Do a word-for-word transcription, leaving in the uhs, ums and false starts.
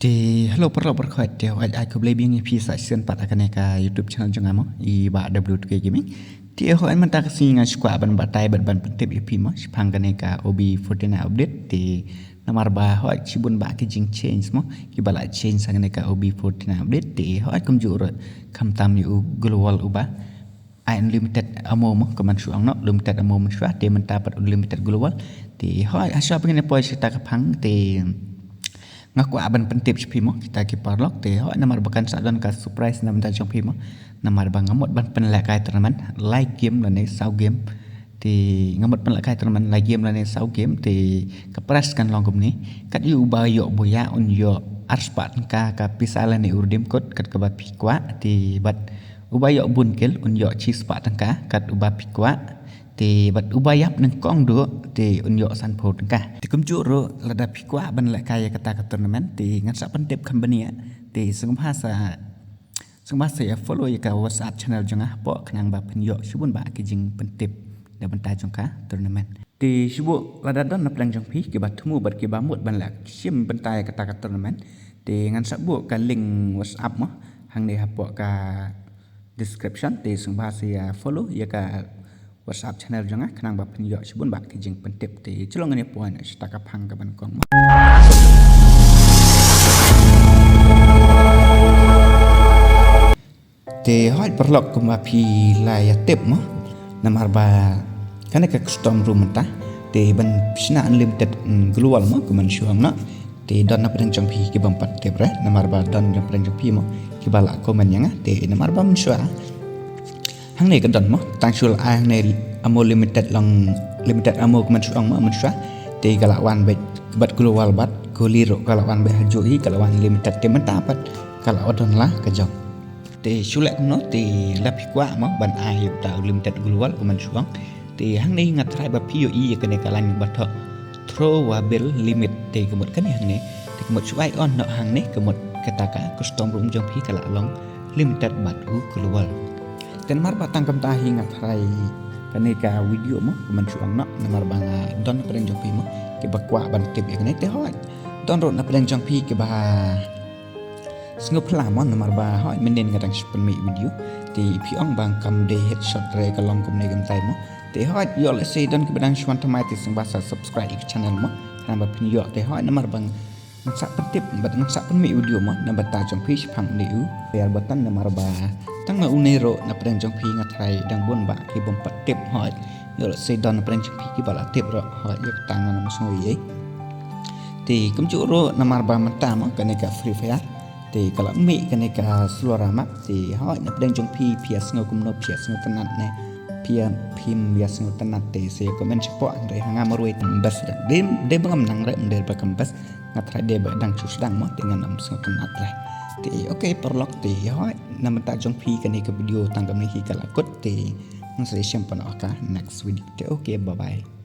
Te hello paralok baroh, te hooid ai khublei biang ïa phi sa shisien pat ha kane ka YouTube channel jong nga mo, i Bah W two K Gaming. Te hooid mynta ka sngi nga shu kwah ban batai bad ban pyntip ïa phi mo shaphang kane ka O B forty-nine update. Te namar ba hooid shibun bah ki jing change mo kiba la change ha kane ka O B forty-nine update. Te hooid kumjuh ruh khamtam ïa u global uba ai unlimited ammo mo, kumban shu ong noh, limited ammo mynshuwa, te mynta pat unlimited global. Te hooid hashwa ba ngin ïa poi sha kata ka phang, te nga kwah ban pyntip sha phi mo kita ki paralok. Te hooid namar ba kan sa don ka surprise na bynta jong phi mo, namar ba nga mut ban pynlehkai tournament lai game lane saw game. Te nga mut pynlehkai tournament lai game lane saw game, te ka prize kan long kumne: kat ïa uba ïoh buiah un ïoh arspah tyngka ka pisa lane u redeem code kat kaba phi kwah. Te bad uba ïoh bun kill un ïoh shispah tyngka kat uba phi kwah. Te bad uba ïap nyngkong duh te un ïoh sanphew tyngka. Te kumjuh ruh lada phi kwah ban lehkai ïa kata ka tournament, te ngan sa pyntip kham bniah. Te sngewbha sa sngewbha sa ïa follow ïa ka WhatsApp channel jong nga hapoh khnang ba phin ïoh shibun bah ki jingpyntip na bynta jong ka tournament. Te shu buh lada don na pdeng jong phi kiba thmu bad kiba mut ban leh shim bynta ïa kata ka tournament, te ngan sa buh ka link WhatsApp mo hangne hapoh ka description. Te sngewbha sa ïa follow ïa ka WhatsApp channel jong nga khnang ba phin ïoh shibun bah ki jingpyntip. Te shu long ngin ïa poi na sha kata ka phang kaban kong mo. Te hooid paralok, kumba phi la ïa tip mo, namar ba kane ka custom room mynta te ban shna unlimited, mm, global mo, kumban shu ong noh. Te don na pdeng jong phi kibym pat tip re, namar ba don na pdeng jong phi mo kiba la comment ïa nga. Te namar ba mynshuwa hangne ka don mo, tang shu la ai hangne ammo limited long, limited ammo kumban shu ong mo mynshuwa. Te ka la wan bad, bad global bad goli ruh ka la wan bad hajuh hi ka la wan limited, te mynta pat ka la don la ka jong. Te shu leh kumno, te lada phi kwah mo ban ai ïa uta u limited global kumban shu ong, te hangne nga tharai ba phi ïohi ïa kane ka line ba thoh throwable limit. Te ka mut kane hangne, te ka mut shu ai on noh hangne, ka mut kata ka custom room jong phi ka la long limited bad u global. Te namar ba tang kumta hi nga tharai kane ka video mo kumban shu ong noh, namar ba nga don na pdeng jong phi mo kiba kwah ban tip ïa kane. Te hooid don ruh na pdeng jong phi kiba sngewphylla mo, namar ba hooid mynnin nga dang shu pynmih video, te phi ong ba kam dei headshot re ka long kumne kumtai mo. Te hooid ïoh lehse don kiba dang shu wan thymmai, te sngewbha sa subscribe ïa ka channel mo khnang ba phin ïoh. Te hooid namar ba ngan sa pyntip bad ngan sa pynmih video mo na bynta jong phi shaphang une u player button, namar ba tang na une ruh na pdeng jong phi nga tharai dang bun bah kibym pat tip. Hooid ïoh lehse don na pdeng jong phi kiba la tip ruh, hooid ïa kata ngan ym sngew ei ei. Te kumjuh ruh namar ba mynta mo kane ka Free Fire te ka la mih kane ka slow run map. Te hooid na pdeng jong phi, phi ïa sngew kumno, phi ïa sngewtynnat ne phi ïa, phim ïa sngewtynnat, te sa ïa comment shapoh, hynrei ha nga marwei te ym best re. Dei, dei ba ngam nang re, ym dei ba kam best, nga tharai dei ba dang shu sdang mo, te ngan ym sngewtynnat re. Te okay paralok, te hooid na bynta jong phi kane ka video tang kumne hi ka la kut, te ngan sa ïashem pat noh ha ka next video. Te okay, bye bye.